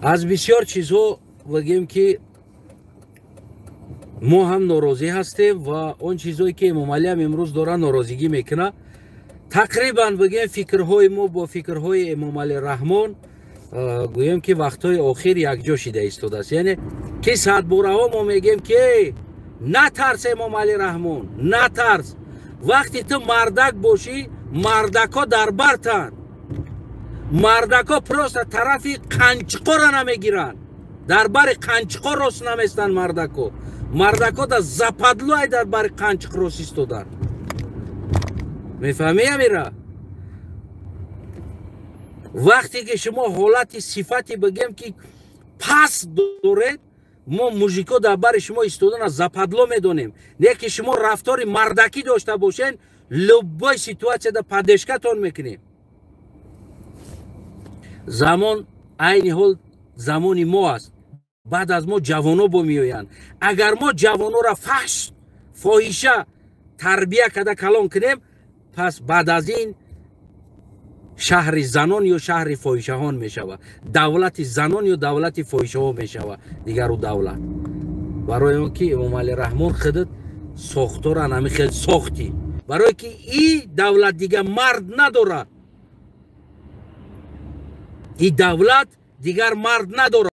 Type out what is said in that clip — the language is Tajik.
Аз бисёр чизҳо бигем, ки мо ҳам норозӣ ҳастем ва он чизҳое, ки Эмомалиам имрӯз дора норозигӣ мекунад, тақрибан бигем, фикрҳои мо бо фикрҳои Эмомалӣ Раҳмон, гӯем, ки вақтҳои охир якҷо шида истодааст. Яъне ки садбораҳо мо мегӯем, ки натарс, Эмомалӣ Раҳмон, натарс. Вақте ту мардак бошӣ, мардакҳо дар бартанд. Мардакҳо просто тарафи қанчиқоро намегиранд, дар бари қанчиқо рост наместанд мардако. Мардако дар западло ай дар бари қанчиқ рост истоданд. Мефаҳмӣ, амира? Вақте ки шумо ҳолати сифати, бигем, ки паст доред, мо мужико дар бари шумо истодана западло медонем. Не ки шумо рафтори мардакӣ дошта бошен, любой ситуацияда поддержка тон мекунем. Замон айни ҳол замони мо аст. Баъд аз мо ҷавоно бо меоянд. Агар мо ҷавонора фаҳш, фоҳиша тарбия карда калон кунем, пас баъд аз ин шаҳри занон ё шаҳри фоҳишаҳон мешавад, давлати занон ё давлати фоҳишаҳо мешавад дигару давлат. Барои он ки, Эмомалӣ Раҳмон, худат сохторан ҳами хел сохтӣ, барое ки и давлат дигар мард надорад, и давлат дигар мард надорад.